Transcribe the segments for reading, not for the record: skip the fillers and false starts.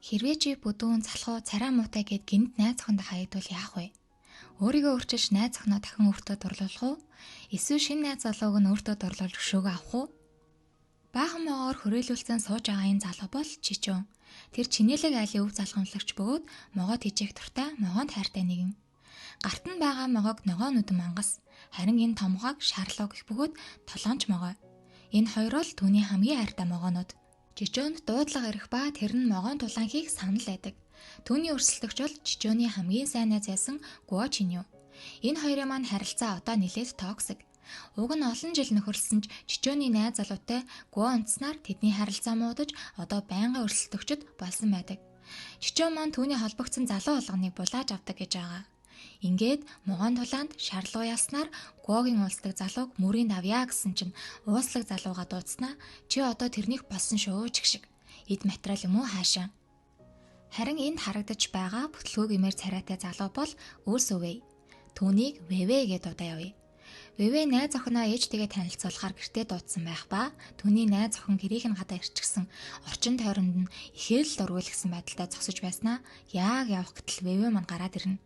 Хэрвээ чи бүдүүн, залхуу, царай муутай гэд гэнэт найз охиндоо хаягдвал яах вэ? Өөрийгөө өөрчилж найз охиноо дахин өөртөө дурлуулах уу? Эсвэл шинэ найз залууг нь өөртөө дурлуулж өшөөгөө авах уу? Баахан могоор хүрээлүүлсэн сууж байгаа энэ залуу бол Чичүүн. Тэр Чинэлэг айлын өв залгамжлагч бөгөөд могоо тэжээх дуртай, могоонд хайртай нэгэн. Гарт нь байгаа могоог ногоон нүдэн мангас, харин энэ томгоог шарлуу гэх бөгөөд толгонч могой. Энэ хоёр бол түүний хамгийн хайртай могоонууд. Жижөөнд дуудлага ирэх ба тэр нь могоон тулаан хийх санал байдаг. Түүний өрсөлдөгч бол Жижөөний хамгийн сайн найз байсан Гуо Чиню. Энэ хоёрын маань харилцаа одоо нэлээд токсик. Уг нь олон жил нөхөрлөсөн ч Жижөөний найз залуутай Гуо унтснаар тэдний харилцаа муудаж одоо байнгын өрсөлдөгчд болсон байдаг. Жижөө маань түүний холбогдсон залуу болгоныг булааж авдаг гэж байгаа. Ингээд могоон тулаанд шарлуу ялснаар Гуогийн уулздаг залууг мөрийн давья гэсэн чинь ууслаг залууга дуудснаа чи одоо тэрнийх болсон шүү ч гэх шиг эд материал юм уу хаашаа. Харин энд харагдаж байгаа бүтлгүү гэмээр царайтай залуу бол Үүсүвэй. Түүнийг Вэвэ гэж дуудаа явъя. Вэвэ найз охиноо ээжтэйгээ танилцуулахаар гэртээ дуудсан байх ба түүний найз охин гэрийнх нь гадаа ирчихсэн орчин тойронд нь ихээр л дургуйлгсан байдалтай зогсож байснаа яг явах гэтэл Вэвэ маань гараад ирнэ.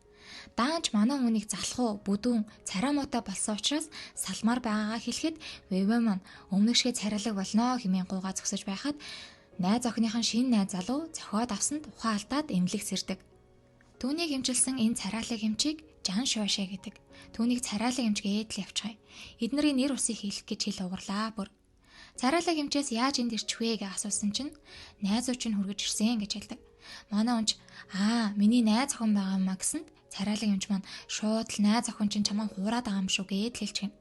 Даанч манай хүнийг залах уу, бүдүүн, царай муутай болсон учраас салмаар байгаагаа хэлэхэд Вэвэ маань өмнөх шиг царайлаг болно хэмээн гуйгаа зогсож байхад найз охиных нь шинэ найз залуу зохиод авсанд ухаан алдаад эмнэлэг сэрдэг. Түүнийг эмчилсэн энэ царайлаг эмчийг Жан Шуашэ гэдэг. Түүнийг царайлаг эмч гээд л явчихъя. Эднэрийн нэр усыг хэлэх гэж хэл угарлаа бүр. Царайлаг эмчээс яаж энд ирчих вэ гэж асуусан чинь найзуу чинь хүргэж ирсэн гэж хэлдэг. Манай унч аа миний найз охин байгаа маа гэсэнд царайлаг эмч маань шууд л найз охин чинь чамаа хуураад байгаа юм шүү гээд л хэлчихэв.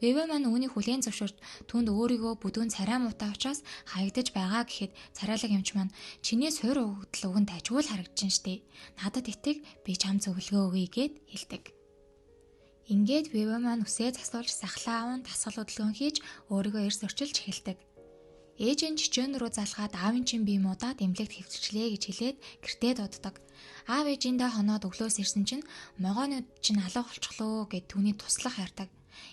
Вэвэ маань үүнийг хүлээн зөвшөөрч түүнд өөрийгөө бүдүүн царай муутай учраас хаягдаж байгаа гэхэд царайлаг эмч маань чиний суур угдал уг нь тажгүй л харагдаж штэ. Надад итэг би чам зөвлөгөө өгье гэд хэлдэг. Ингээд Вэвэ маань үсээ засуулж сахлаа аван дасгал хөдөлгөөн хийж өөрийгөө эрс өрчилж эхэлдэг. Ээж нь чичөөн рүү залгаад аавын чинь бие муудаад эмнэлэгт хэвтэрчлээ гэж хэлээд гэртээ дууддаг. Аав ээжиндээ хоноод өглөөс ирсэн чинь могоонууд чинь алга болчихлоо гэд түүний туслах хайрдаг.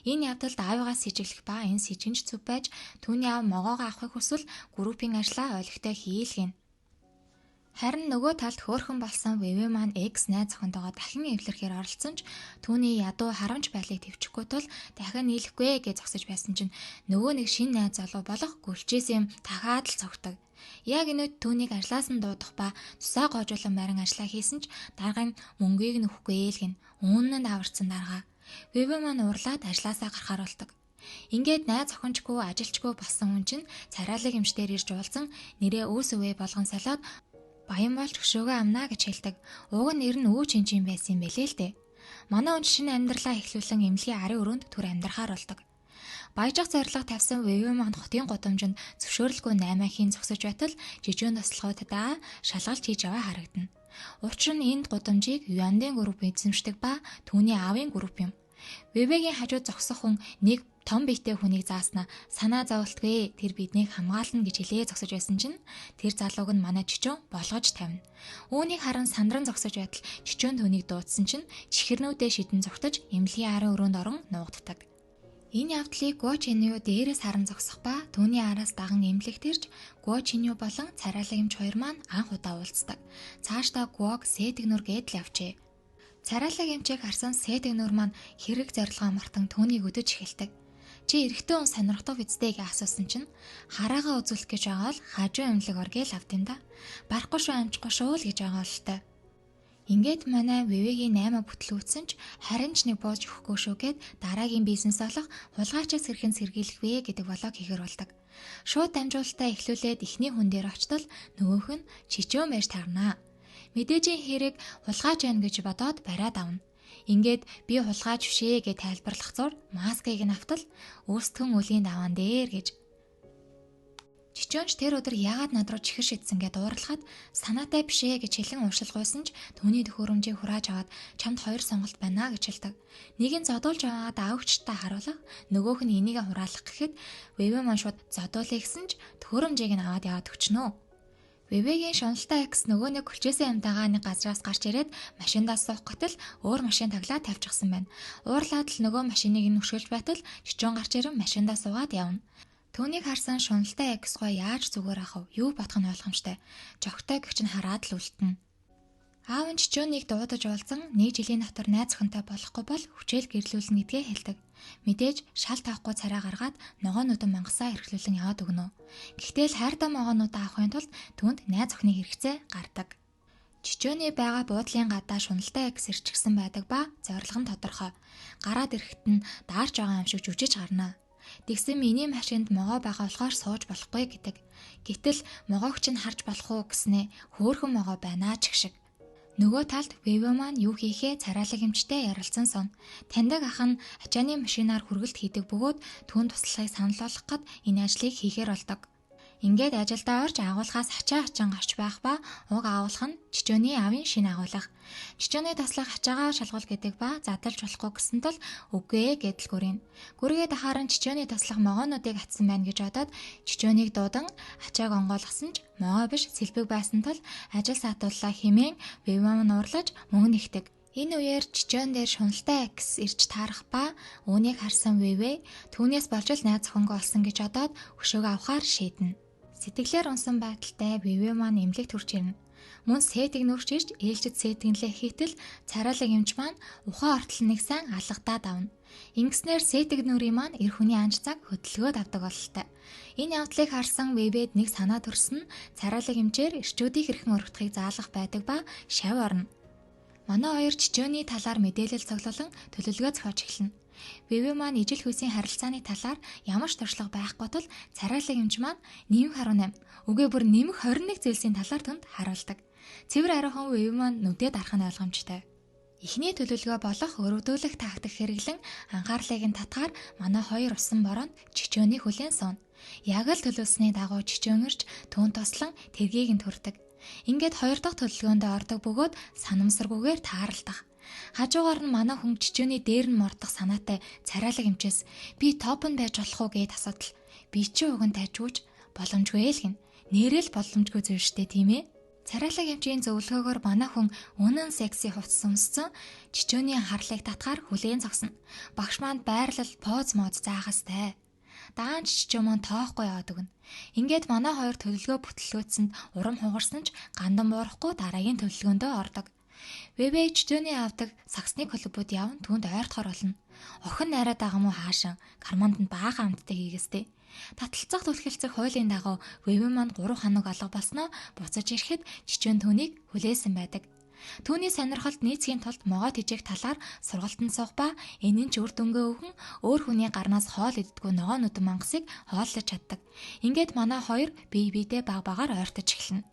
Энэ явдалд аавыгаас сэжиглэх ба энэ сэжигч зүв байж түүний аав могоогоо авахыг хүсвэл группийн ажлаа ойлгохтой хийлгэнэ. Харин нөгөө талд хөөрхөн болсон Вэвэ маань экс найз охинтойгоо дахин эвлэрхээр оролцсон ч түүний ядуу харамч байдлыг төвчихгүй тул дахин нийлэхгүй гэж зогсож байсан чинь нөгөө нэг шинэ найз залуу болох гүлчээс юм дахиад л цогтөг. Яг энэ үед түүнийг ажлаас нь дуудах ба тусаа гоожуулан барин ажлаа хийсэн ч дарга нь мөнгийг нь өгөхгүй л гин. Үүн нь аварцсан дарга. Вэвэ маань уурлаад ажлаасаа гарахаар болдог. Ингээд найз охинчгүй ажилчгүй болсон хүн чинь царайлаг эмчдэр ирж уулзан нэрээ Үүсүвэ болгон солиод баян болж өшөөгөө амнаа гэж хэлдэг. Уг нь нэр нь үү чинчин байсан юм бэлээ л дээ. Манай хүн шинэ амьдралаа эхлүүлэн эмнэлгийн арын өрөөнд түр амьдрахаар болдог. Баяжих зорилго тавьсан Вэвэ маань хотын гудамжинд зөвшөөрлгүй 8 хийн зогсож байтал жижүүн туслахуудаа шалгалт хийж яваа харагдана. Учир нь энд гудамжийг Юандын групп эзэмшдэг ба түүний аавын групп юм. Вэвэгийн хажууд зогсох хүн нэг том биетэй хүнийг зааснаа санаа зовлтгүй тэр биднийг хамгаална гэж хэлээ зогсож байсан чинь тэр залууг нь манай чичүүн болгож тавина. Үүнийг харан сандран зогсож байтал чичүүн түүнийг дуудсан чинь чихэрнүүдээ шидэн зугтаж эмнэлгийн арын өрөөнд орон нуугддаг. Энэ явдлыг Го Чиню дээрээс харан зогсох ба түүний араас даган эмнэлэгт ирж Го Чиню болон царайлаг эмч хоёр маань анх удаа уулздаг. Цаашдаа Гог Сэтгнүр гээд л явжээ. Царайлаг эмчийг харсан Сэтгнүр маань хэрэг зорилгоо мартан түүнийг өдөж эхэлдэг. Чи эрэгтэй хүн сонирхдаг үсттэй гэж асуусан чинь хараагаа үзүүлэх гэж байгаа л хажуу эмнэлэг ор гээл авд юм да. Барахгүй шүү амжихгүй шүү л гэж байгаа л та. Ингээд манай Вэвэгийн 8 бүтлүүцсэн ч харин ч нэг бууж өгөхгүй шүү гэд дараагийн бизнес болох хулгайчаас хэрхэн сэргийлэх вэ гэдэг болоо хийхэр болдог. Шууд дамжуулалтаа эхлүүлээд эхний хүн дээр очтол нөгөөх нь чичөөн байж таарнаа. Мэдээжийн хэрэг хулгайч байна гэж бодоод бариад авна. Ингээд би хулгайч бишээ гэж тайлбарлах зур маскыг нь автал өөрсдөн үлийн даваан дээр гэж. Чичөөнч тэр өдөр яагаад над руу чихэр шидсэн гэд уурлахад санаатай бишээ гэж хэлэн уушлгүйсэн ч түүний төхөөрөмжийг хурааж аваад чамд хоёр сонголт байна гэж хэлдэг. Нэг нь зодуулж аваад аавчтай харуулах, нөгөөх нь энийг хураалах гэхэд Вэвэ маань шууд зодуулъя гэсэн ч төхөөрөмжийг нь аваад яваад өчнөө. Вэвэгийн шуналтай экс нөгөө нэг хүлчээсэн амтайгаа нэг газраас гарч ирээд машиндаа суух гэтэл өөр машин таглаа тавьчихсан байна. Уурлаад л нөгөө машиныг нь өшөөлж байтал чичүүн гарч ирэн машиндаа суугаад явна. Түүнийг харсан шуналтай экс гой яаж зүгээр ах вэ? Юу бодох нь ойлгомжтой. Жогтой гэгч нь хараад л үлдэнэ. Аав нь Чичөөнийг дуудаж уулзан нэг жилийн дотор найз охинтой болохгүй бол хүчээл гэрлүүлнэ гэдгээ хэлдэг. Мэдээж шал таахгүй царай гаргаад ногоонуудын мангасаа эрхлүүлэн яваад өгнө. Гэхдээ л хайртай могоонуудаа авахын тулд түүнд найз охины хэрэгцээ гардаг. Чичөөний байгаа буудлын гадаа шуналтай экс ирчихсэн байдаг ба зорилго нь тодорхой. Гараад ирэхэд нь даарч байгаа юм шиг жүжиж гарна. Тэгсэн миний машинд могоо байгаа болохоор сууж болохгүй гэдэг. Гэтэл могоогч нь харж болох уу гэснээ хөөхөн могоо байна ч гэх шиг. Нөгөө талд Вэвэ маань юу хийхээ царайлаг эмчтэй ярилцсан сон. Таньдаг ах нь ачааны машинаар хүргэлт хийдэг бөгөөд түүнд туслахыг санал болгох гээд энэ ажлыг хийхээр болдог. Ингээд ажилдаа орж агуулхаас ачаа хачин гарч байх ба уг агуулх нь Чичөөний аавын шинэ агуулга. Чичөөний таслах ачаагаа шалгуул гэдэг ба задлж болохгүй гэсэн тул үгүй ээ гэдэл гүрийн. Гүргээ дахаар нь Чичөөний таслах могоонуудыг атсан байна гэж бодоод Чичөөнийг дуудан ачааг онгойлгосон ч могоо биш сэлбэг байсан тул ажил саатууллаа хэмээн Вивам нуурлаж мөнгө нэгдэг. Энэ үеэр Чичөөн дээр шуналтай экс ирж таарах ба үүнийг харсан Вэвэ түүнээс болж л найз охингүй олсон гэж бодоод хөшөөгөө авахар шийднэ. Сэтгэлээр унсан байдалтай Вэвэ маань эмнэлэгт хүрч ирнэ. Мөн сэтг нүрч ирж ээлжид сэтгэнлээ хийтэл царайлаг эмч маань ухаан ортол нэг сайн алгадаад авна. Ингэснээр сэтг нүрийн маань эр хүний анж цаг хөдөлгөөд авдаг бололтой. Энэ явдлыг харсан Вэвэд нэг санаа төрсөн нь царайлаг эмчээр эрчүүдийг хэрхэн өргөдөхийг заалгах байдаг ба шав орно. Манай хоёр Чичөөний талаар мэдээлэл цуглуулан төлөвлөгөө зохиож эхэлнэ. Вэвэ маань ижил хүйсийн харилцааны талаар ямар ч туршлага байхгүй тул царайлаг эмч маань нэмэх 18 үгүй бүр нэмэх 21 зүйлсийн талаар түнд хариулдаг. Цэвэр ариухан Вэвэ маань нүдээ дарах нь ойлгомжтой. Эхний төлөвлөгөө болох өрөвдүүлэх тактик хэрэглэн анхаарлыг нь татгаар манай хоёр усан бороонд Чичөөний хүлээн сууна. Яг л төлөвлөсний дагуу Чичөөн ирж түүн туслан тэргийг нь төрдөг. Ингээд хоёр дахь төлөвлөгөөндөө ордог бөгөөд санамсаргүйгээр тааралдах. Хажуугаар нь манай хүн Чичөөний дээр нь мордох санаатай царайлаг эмчээс би топ нь байж болох уу гэд асуудал. Би чи уг нь тажууж боломжгүй л гин. Нэрэл боломжгүй зүйл штэ тийм ээ. Царайлаг эмчийн зөвлөгөөгөөр манай хүн үнэн секси хувцас өмссөн Чичөөний анхаарлыг татгаар хүлээн зогсно. Багш маань байрлал поз моз заахастай. Даанч Чичөө маань тоохгүй яваад өгнө. Ингээд манай хоёр төлөвлөгөө бүтлгөөцөнд урам хугарсан ч гандан буурахгүй дараагийн төлөвлөгөөндөө ордог. Вэвэ Чичөөний авдаг саксны клубуд яван түүнд ойртохоор болно. Охин найраад байгаа мó хаашаа карманд нь баахан амттай хийгээстэй. Таталцах түлхэлцэх хуулийн дагуу Вэвэ маань 3 хоног алга болсноо буцаж ирэхэд Чичөөн түүнийг хүлээсэн байдаг. Түүний сонирхолд нийцхийн тулд могоо тэжээх талаар сургалтанд суух ба энэ нь ч үр дүнгээ өгөн өөр хүний гарнаас хоол иддэггүй ногоон нүдэн мангасыг хооллож чаддаг. Ингээд манай хоёр бие биедээ баг багаар ойртож эхэлнэ.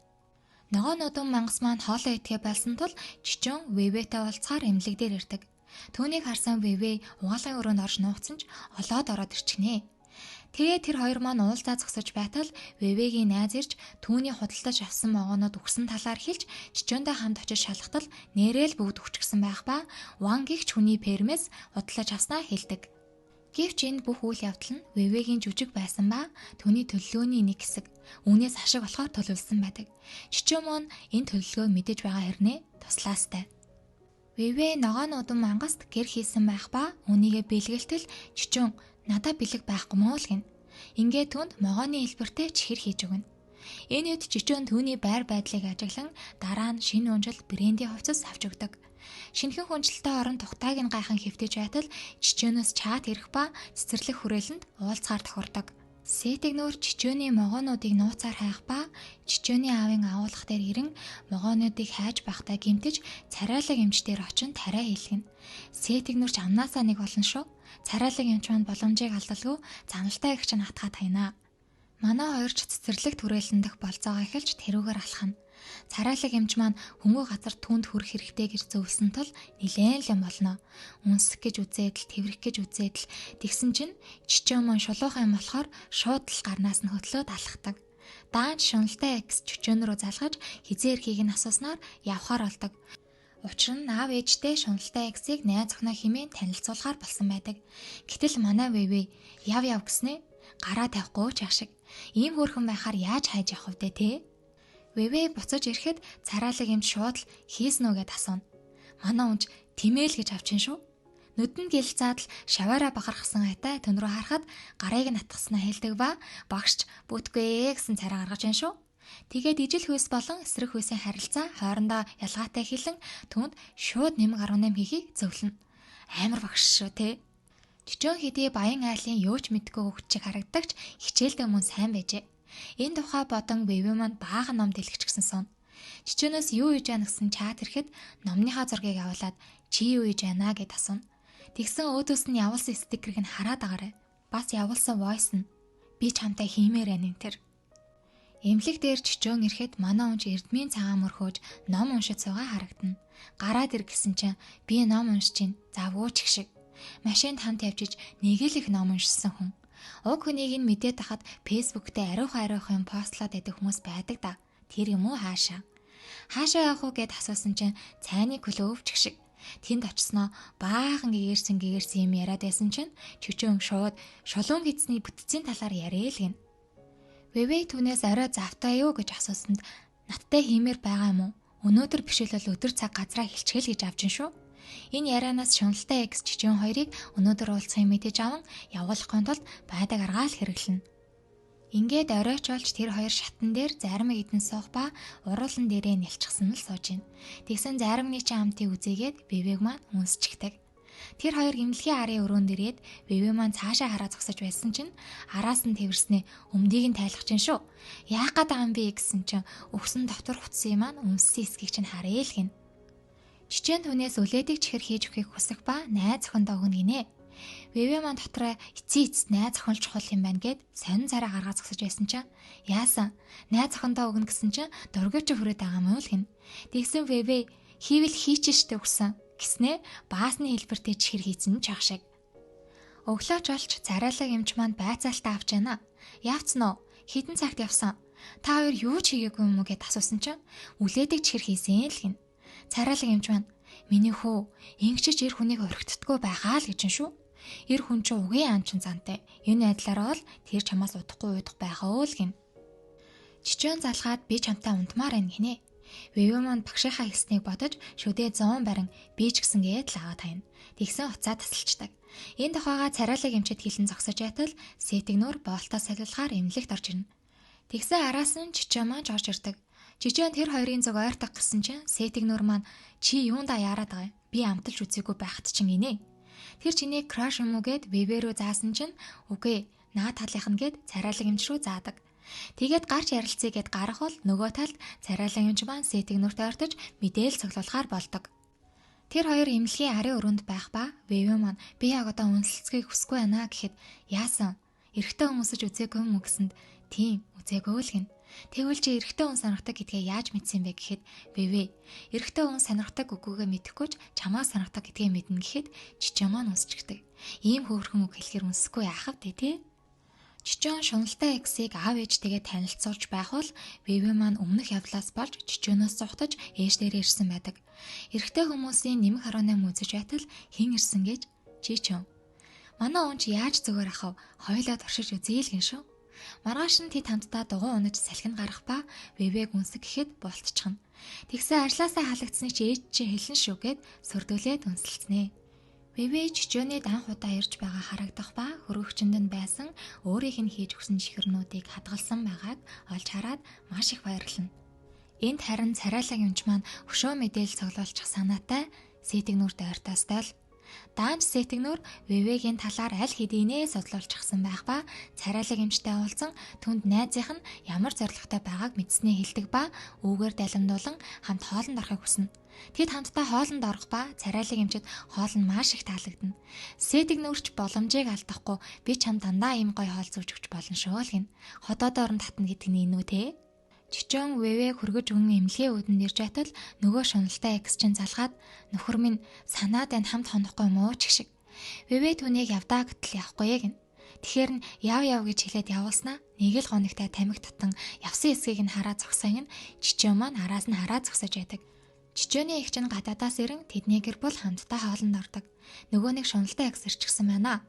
Ногоон нүдэн мангас маань хоолоо идэхээ болсон тул Чичөөн Вэвэтэй уулзахаар эмнэлэг дээр ирдэг. Түүнийг харсан Вэвэ угаалгын өрөөнд орж нуугдсан ч олоод ороод ирчихнэ. Тэгээ тэр хоёр маань уулзаа зогсож байтал Вэвэгийн найз ирж түүний худалдаж авсан могоонууд үхсэн талаар хэлж Чичөөндөө хамт очиж шалгатал нэрэл бүгд үхчихсэн байх ба Ван гихч хүний фермээс худалдаж авснаа хэлдэг. Гэвч энэ бүх үйл явдал нь Вэвэгийн жүжиг байсан ба түүний төлөвлөгөөний нэг хэсэг. Үүнээс ашиг болохоор төлөвлөсөн байдаг. Чичөө маань энэ төлөвлөгөөг мэдэж байгаа хэрнээ туслаастай. Вэвэ ногоон удам мангаст гэр хийсэн байх ба үүнийгээ бэлгэлтэл Чичөөн надаа бэлэг байхгүй мөө л гин. Ингээд түнд могооны хэлбэртэй чихэр хийж өгнө. Энэ үед Чичөөн түүний байр байдлыг ажиглан дараа нь шинэ өнжил брендийн хувцас авч өгдөг. Шинэхэн хүнчлэлтэй орон тухтайг нь гайхан хэвтэж байтал Чичөөнөөс чат ирэх ба цэцэрлэг хүрээлэнд уулзгаар тохирдог. Сэтэг нүүр Чичөөний могоонуудыг нууцаар хайх ба Чичөөний аавын агуулгах дээр ирэн могоонуудыг хайж байхдаа гэмтэж царайлаг эмч дээр очин тариа хийлгэнэ. Сэтэг нүрч амнаасаа нэг болно шүү. Царайлаг эмч маань боломжийг алдалгүй заналтай их чинь атгаа таяна. Манай хоёр ч цэцэрлэг түрээлэн дэх болцоогоо эхэлж тэрүүгээр алхана. Царайлаг эмч маань хөнгө газар түүнд хүрэх хэрэгтэй гэж зөвлөсөн тул нилээн л юм болно. Үнсэх гэж үзээд л тэврэх гэж үзээд л тэгсэн чинь Чичөө маань шулуухан юм болохоор шууд л гарнаас нь хөтлөөд алхдаг. Даанч шуналтай экс Чичөөн рүү залгаж хизээ эрхийг нь асууснаар явхаар болдог. Учир нь аав ээжтэй шуналтай эксийг найз охиноо хэмээн танилцуулахаар болсон байдаг. Гэтэл манай Вэвэ яв яв гэснээ гараа тавихгүй ч ах шиг. Ийм хөөрхөн байхаар яаж хайж явах вэ те? Вэвэ буцаж ирэхэд царайлаг эмч шууд л хийсэн үү гэд асууна. Манай үнч тимээл гэж авчин шүү. Нүдэнд гялцаад л шаваараа бахархсан айтай түн рүү харахад гарыг нь атгахснаа хэлдэг ба багшч бүтгүй гэсэн царай гаргаж байна шүү. Тэгээд ижил хүйс болон эсрэг хүйсийн харилцаа хоорондоо ялгаатай хэлэн түүнд шууд 8.8 хийхийг зөвлөнө. Амар багш шүү те. Чичөөн хэдий баян айлын юу ч мэдгүй хүүхэд шиг харагдагч хичээлдээ мөн сайн байжээ. Энэ тухай бодон Вэвэ маань баахан ном дэлгэж гисэн сон. Чичөөнөөс юу хийж яана гэсэн чат ирэхэд номныхаа зургийг авуулад чи юу хийж яана гэд асууна. Тэгсэн өөдөөс нь явуулсан стикерийг нь хараад агараа. Бас явуулсан voice нь би чамтай хиймээр байна энэ тэр. Эмнэлэг дээр чичөөн ирэхэд манай унж эрдмийн цагаан мөрхөөж ном уншиж суугаа харагдана. Гараад ир гэсэн чинь би ном уншиж чинь завгүй ч шиг. Машинд хамт явж иж нэг л их ном уншсан хүн. Уг хүнийг нь мэдээд тахад Facebook дээр ариухан ариухан юм постлоод байдаг хүмүүс байдаг да. Тэр юм уу хаашаа? Хаашаа явах уу гэд асуусан чинь цайны клуб ч шиг. Тэнд очсноо баахан гэгэрсэн гэгэрсэн юм яриад байсан чинь чөчөөн шууд шулуун гидсний бүтцийн талаар яриа л гин. Вэвэ түүнээс орой завтай юу гэж асуусанд надтай хиймээр байгаа юм уу? Өнөөдөр биш л бол өдөр цаг газраа хэлчихэл гэж авч ин шүү. Энэ ярианаас шуналтай экс чичээн хоёрыг өнөөдөр уулзахыг мэдэж аван явуулахын тулд байдаг аргаал хэрэглэнэ. Ингээд оройч олж тэр хоёр шатан дээр зарим идэн суух ба уруулан дээрээ нялчсан л сууж гин. Тэгсэн заримны чинь амтыг үзээгээд бэвэг маань үнсчихдэг. Тэр хоёр гимнэлгийн арын өрөөнд ирээд Вэвэ маань цаашаа хараа зогсож байсан чинь араас нь тэрснээ өмдийг нь тайлах чинь шүү. Яах гээд байгаа юм бэ гэсэн чинь өгсөн дотор хувцсын маань өмссөн эсгийг чинь харъя л гин. Чичээн түүнээс үлээдэг чихэр хийж өгөхийг хүсэх ба найз охиндоо өгнө гинэ. Вэвэ маань дотроо эцсийн эцэст найз охин л чухал юм байна гэд сонин царай гаргаа зогсож байсан чинь яасан найз охиндоо өгнө гэсэн чинь дургуй чи хүрээд байгаа юм уу л гин. Тэгсэн Вэвэ хийвэл хийчих штэ өгсөн гэснээ баасны хэлбэртэй чихэр хийцэн чах шиг. Өглөөч олж царайлаг эмч маань байцаалтаа авч яана. Явцсан уу? Хэдэн цагт явсан? Та хоёр юу ч хийгээгүй юм уу гэд асуусан чинь үлээдэг чихэр хийсэн л гин. Царайлаг эмч маань миний хүү ингэчж эр хүнийг орхигддггүй байхаа л гэж шүү. Эр хүн чинь угийн ам чин зантай. Энэ байдлаараа бол тэр чамаас удахгүй уйдах байхаа л гин. Чичөөн залгаад би чамтай унтмаар байна гинэ. Вэвэ маань багшийнхаа хэлснийг бодож шүдээ 100 барин би ч гэсэн гээд л аваад таяна. Тэгсэн уцаа тасалчдаг. Энэ тухайга царайлаг эмчэд хэлэн зогсож байтал сэтгнүүр боолтоо солиулахаар эмнэлэгт орж ирнэ. Тэгсэн араас нь чичөө маань орж ирдэг. Чичөөнд тэр хоёрын зүг ойртох гэсэн чинь сэтгнүүр маань чи юундаа яарад байгаа юм? Би амталж үзээгүй байхад чинь гинэ. Тэр чиний краш юм уу гэд вэвэ рүү заасан чинь үгүй наа талынх нь гэд царайлаг эмч рүү заадаг. Тэгээд гарч ярилцъя гэд гарах бол нөгөө талд царайлан юмч маань сэтгнүүрт ойртож мэдээл цуглуулахаар болдог. Тэр хоёр эмнэлгийн арын өрөөнд байх ба Вэвэ маань би яг одоо үнсэлцгийг хүсэхгүй байна гэхэд яасан эрэгтэй хүмүүсж үзээгүй юм уу гэсэнд тийм үзээгүй л гин. Тэгвэл чи эрэгтэй хүн сонирхдаг гэдгээ яаж мэдсэн бэ гэхэд Вэвэ эрэгтэй хүн сонирхдаг үгүйгээ мэдэхгүй ч чамаа сонирхдаг гэдгээ мэднэ гэхэд чичээ маань үнсчихдэг. Ийм хөөрхөн үг хэлэхэр үнсэхгүй яах вэ тий? Чичөөн шуналтай эксийг аав ээжтэйгээ танилцуулж байх бол Вэвэ маань өмнөх явдлаас болж чичөөнөөс зугтаж ээж дээрээ ирсэн байдаг. Эрэгтэй хүмүүсийн нэмэх 18 үзэж байтал хэн ирсэн гэж чичөөн. Манай хүн чи яаж зүгээр ах вэ? Хоёлаа туршиж үзье л гин шүү. Маргааш нь тэд хамтдаа дугуй унаж салхинд гарах ба Вэвэг үнсэг гэхэд болтчихно. Тэгсэн ажлаасаа халагдсныг чи ээж чи хэлнэ шүү гэд сөрдөлээд үнсэлцнэ. Вэвэ чичөөний анх удаа ирж байгаа харагдах ба хөргөгчөнд нь байсан өөрийнх нь хийж өгсөн чихэрнүүдийг хадгалсан байгааг олж хараад маш их баярлана. Энд харин царайлаг юмч маань хөшөө мэдээлэл цуглуулчих санаатай сэтгнүүрт ойртоостой л Даанч сэтгнүүр Вэвэгийн талаар аль хэдийнэ судлуулчихсан байх ба царайлаг эмчтэй уулзан түнд найзынх нь ямар зорилготой байгааг мэдснээ хэлдэг ба үүгээр далимдуулан хамт хоолнд орохыг хүснэ. Тэд хамтдаа хоолнд орох ба царайлаг эмчэд хоол нь маш их таалагдана. Сэтгнүүрч боломжийг алдахгүй би чам дандаа ийм гоё хоол зүүж өгч болно шүү л гин. Ходоодоор нь татна гэдэг нь энэ үү те? Чичөөн Вэвэ хөргөж өгөн эмнэлгийн үүдэн ирж байтал нөгөө шуналтай экс чинь залгаад нөхөр минь санаад энэ хамт хонохгүй юм уу ч гэх шиг. Вэвэ түүнийг явдаа гэтэл явахгүй гин. Тэгэхээр нь яв яв гэж хэлээд явуулснаа нэг л гонигтай тамхи татан явсан хэсгийг нь хараа зогсон нь чичөөн маань араас нь хараа зогсож байдаг. Чичөөний эгч нь гадаадаас ирэн тэдний гэр бүл хамтдаа хоолнд ордог. Нөгөө нэг шуналтай экс ирчихсэн байна.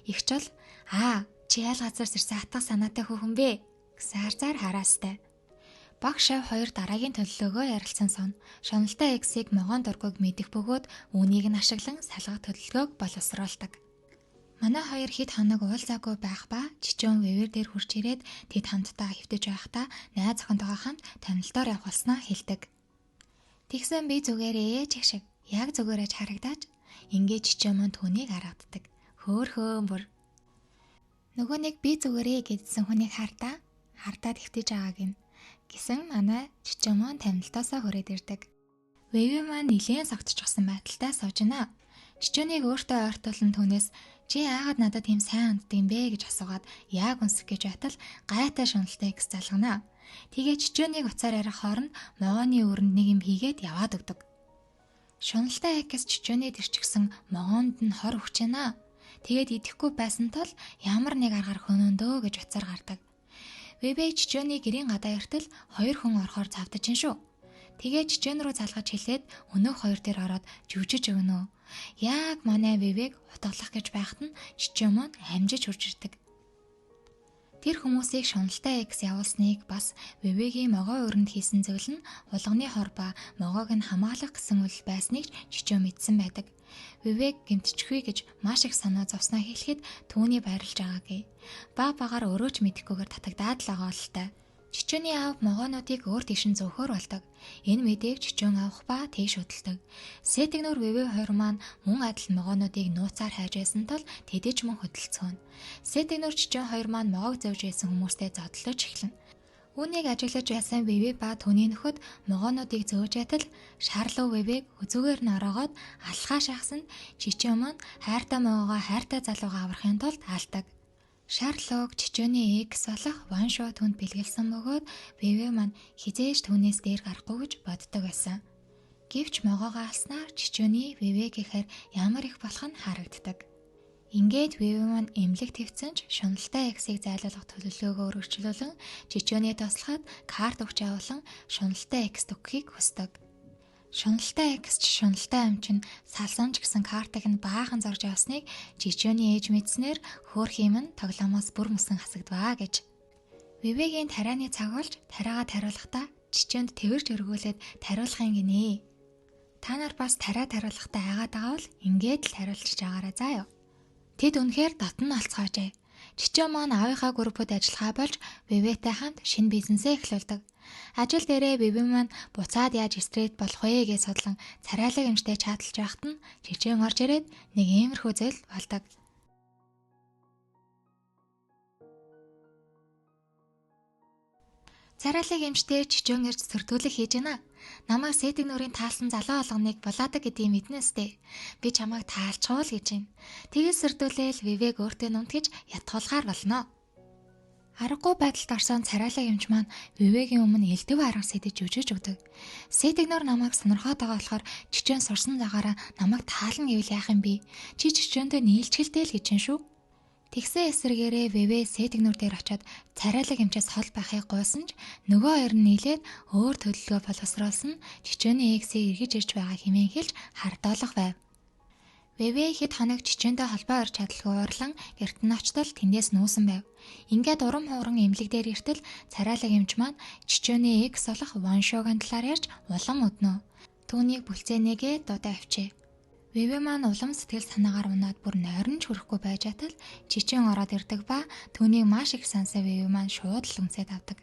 Эгч бол аа чи айл газар ирсэн атга санаатай хүүхэн бэ гэсэн харцаар хараастай. Баг шав хоёр дараагийн төлөвлөгөөгөө ярилцсан сон. Шуналтай X-ийг могоон дургүйг мэдэх бөгөөд үүнийг нь ашиглан салгах төлөвлөгөөг боловсруулдаг. Манай хоёр хэд хоног уулзаагүй байх ба Чичөөн вэвэр дээр хурж ирээд тэд хамтдаа хэвтэж байхдаа найз охинтойгоо хамт томилдоор явах болсноо хэлдэг. Тэгсэн би зүгээрээ чих шиг яг зүгээрээ ч харагдаач ингээд Чичөөн мөн түүнийг харагддаг. Хөөхөөн бүр. Нөгөө нэг би зүгээрээ гэдсэн хүнийг хардаад хэвтэж байгааг нь гисэн манай Чичөөн мөн томилдоосоо хүрээд ирдэг. Вэвэ маань нилээн согтчихсон байдалтай сууж гинэ. Чичөөнийг өөртөө ойртуулан түүнээс чи яагаад надад тийм сайн ханддаг юм бэ гэж асуугаад яг үнсэх гэж байтал гайтай шуналтай X залгана. Тэгээ Чичөөнийг уцаар ярих хооронд могооны өрөнд нэг юм хийгээд яваад өгдөг. Шуналтай X Чичөөний дэрчгсэн могоонд нь хор өгч байна. Тэгээд идэхгүй байсан тул ямар нэг аргаар хөнөөндөө гэж уцаар гардаг. Вэвэ Чичөөний гэрийн гадаа иртэл хоёр хүн орохоор цавдаж ин шүү. Тэгээ Чичөөн рүү залгаж хэлээд өнөөх хоёр дээр ороод жүжиж өгнө. Яг манай Вэвэг утгалах гэж байхад нь Чичөөн маань амжиж хурж ирдэг. Тэр хүмүүсийг шуналтай X явуулсныг бас Вэвэгийн могоо өрөнд хийсэн зүйл нь хулганы хор ба могоог нь хамгаалах гэсэн үйл байсныг Чичөөн мэдсэн байдаг. Вэвэг гэмтчихвээ гэж маш их санаа зовсноо хэлэхэд түүний байрлаж байгаагүй. Баг багаар өөрөө ч мэдэхгүйгээр татагдаад л байгаа л та. Чичөөний аав могоонуудыг өөр тийш нь зөөхөр болдог. Энэ мэдээг Чичөөн авах ба тийш хөдөлдөг. Сэтгнүүр Вэвэ хоёр маань мөн адил могоонуудыг нууцаар хайж байсан тул тэдэж мөн хөдөлцөөнө. Сэтгнүүр Чичөөн хоёр маань могоог зөөж байсан хүмүүстэй зодлож эхэлнэ. Үүнийг ажиглаж байсан Вэвэ ба түүний нөхөд могоонуудыг зөөж байтал шарлуу Вэвэг үзүүгээр нь ороогоод алхаа шахсан Чичөөн маань хайртай могоогоо хайртай залуугаа аврахын тулд алдаг. Шарлууг Чичөөний X болох Ваншо түнд бэлгэлсэн бөгөөд Вэвэ маань хизээж түүнээс дээр гарахгүй гэж боддог байсан. Гэвч могоогоо алснаар Чичөөний Вэвэ гэхээр ямар их болох нь харагддаг. Ингээд Вэвэ маань эмнэлэг твцэн ч шуналтай X-ийг зайлуулах төлөвлөгөөгөө өргөжлүүлэн Чичөөний туслахад карт өгч явуулан шуналтай X өгөхийг хүсдэг. Шуналтай X ч шуналтай амч нь салсан ч гэсэн картыг нь баахан зорж явсныг Чичөөний ээж мэдснээр хөөх юм нь тоглоомоос бүр мөсөн хасагдваа гэж. Вэвэгийн тарианы цаг болж тариагаа тариулахдаа Чичөөнд тэрж өргүүлээд тариулахын гинэ. Та нар бас тариа тариулахдаа айгаад байгаа бол ингээд л тариулчих жаагаарай заа юу. Тэд үнэхээр дотн олцоожээ. Чичөөн маань аавынхаа группд ажиллахаа болж Вэвэтэй хамт шинэ бизнесээ эхлүүлдэг. Ажил дээрээ Вэвэ маань буцаад яаж стресс болох вэ гэж судлан царайлаг эмчтэй чаталж байхад нь Чичөөн орж ирээд нэг иймэрхүү зүйл болдог. Царайлаг эмчтэй Чичөөн ирж сөрдүүлэг хийж байна. Намайг сэтг нүрийн таалсан залуу болгоныг булаадаг гэдгийг мэднэ сте. Би чамайг таалчгүй л гэж байна. Тэгээд сөрдүүлээл Вэвэг өөртөө нумтгиж ятгуулгаар болно. Аргагүй байдалд орсон царайлаг эмч маань Вэвэгийн өмнө элдв арга сэдэж жүжиж өгдөг. Сэтгнөр намайг сонирхоод байгаа болохоор Чичөөн сурсан цагаараа намайг таална гэвэл яах юм бэ? Чи Чичөөнтэй нийлчихэлтэй л гэж юм шүү. Тэгсэн эсрэгээрээ Вэвэ сэтгнүүр дээр очиод царайлаг эмчээс хол байхыг гуйсан ч нөгөө хоёр нь нийлээд өөр төлөвлөгөө боловсруулсан Чичөөний X-ийг эргэж ирж байгаа хэмээн хэлж хардоолох байв. Вэвэ хэд хоног Чичөөнтэй холбоо өрж чадалгүй уурлан гэрт нь очтол тэндээс нуусан байв. Ингээд урам хууран эмнэлэг дээр иртэл царайлаг эмч маань Чичөөний X болох Ваншогийн талаар ярьж улам өднө. Түүнийг бүлцээнэгээ дуудаа авчээ. Вэвэ маань улам сэтгэл санаагаар унаад бүр нойрон ч хүрэхгүй байж атал Чичөөн ороод ирдэг ба түүнийг маш их сансан Вэвэ маань шууд л үнсээд авдаг.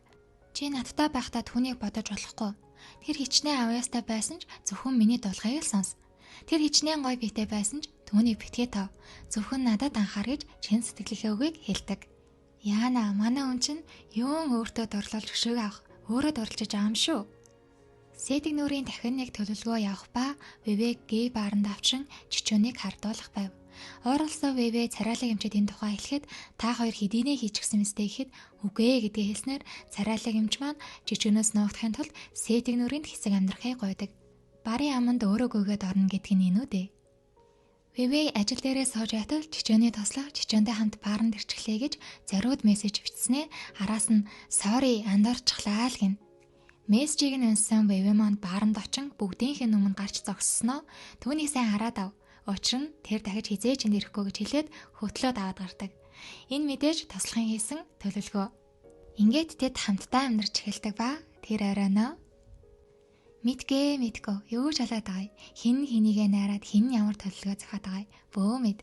Чи надтай байхдаа түүнийг бодож болохгүй. Тэр хичнээн авьяастай байсан ч зөвхөн миний дуулахыг л сонс. Тэр хичнээн гоё биетэй байсан ч түүнийг битгий тав. Зөвхөн надад анхаар гэж чин сэтгэлийнхээ үгийг хэлдэг. Яана манай хүн чинь юун өөртөө дурлуулж өшөөг авах өөрөө дурлж байгаа юм шүү. Сэтг нүрийн дахин нэг төлөвлөгөө явах ба Вэвэг гей бааранд авчин Чичөөнийг хардуулах байв. Ууралсан Вэвэ царайлаг эмчэд энэ тухай хэлэхэд та хоёр хэдийнэ хийчихсэн мэт гэхэд үгүй ээ гэдгээ хэлснээр царайлаг эмч маань Чичөөнөөс нуугдахын тулд Сэтг нүрийн хэсэг амьдрахыг гуйдаг. Барын аманд өөрөө гүйгээд орно гэдг нь энэ үү дээ. Вэвэ ажил дээрээ сууж байтал Чичөөний туслах Чичөөнтэй хамт бааранд ирчихлээ гэж зориуд мессеж бичснээ араас нь sorry андуурчихлаа л гин. Мессежийг нь уншсан Вэвэ маань бааранд очин бүгдийнхээ өмнө гарч зогссноо түүнийг сайн хараад ав. Учир нь тэр дахиж хизээ ч энд ирэхгүй гэж хэлээд хөтлөөд аваад гардаг. Энэ мэдээж туслахын хийсэн төлөвлөгөө. Ингээд тэд хамтдаа амьдарч эхэлдэг ба Тэр оройноо мэдгээ мэдгүй юу ч болоод байгаа. Хин хинийгээ найраад хин ямар төлөвлөгөө зохиод байгаа. Бөө мэд.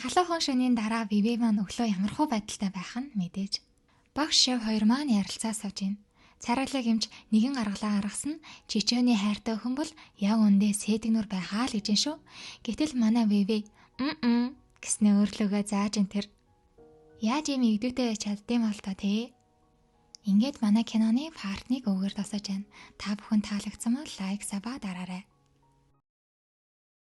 Халуухан шөнийн дараа Вивэ маань өглөө ямархуу байдалтай байх нь мэдээж. Багш шав хоёр маань ярилцаа сууж байна. Царайлаг эмч нэгэн гаргалаа гаргасан нь чичөөний хайртай өхөн бол яг үндэ сэтгнүр байхаа л гэж юм шүү. Гэтэл манай Вивэ "Мм" гэснээ өөрлөгөө зааж ин тэр. Яаж ийм игдүүтэй байж чаддсан бол та тий? Ингээд манай киноны part 1 үүгээр дуусаж байна. Та бүхэн таалагдсан бол like, sub дараарай.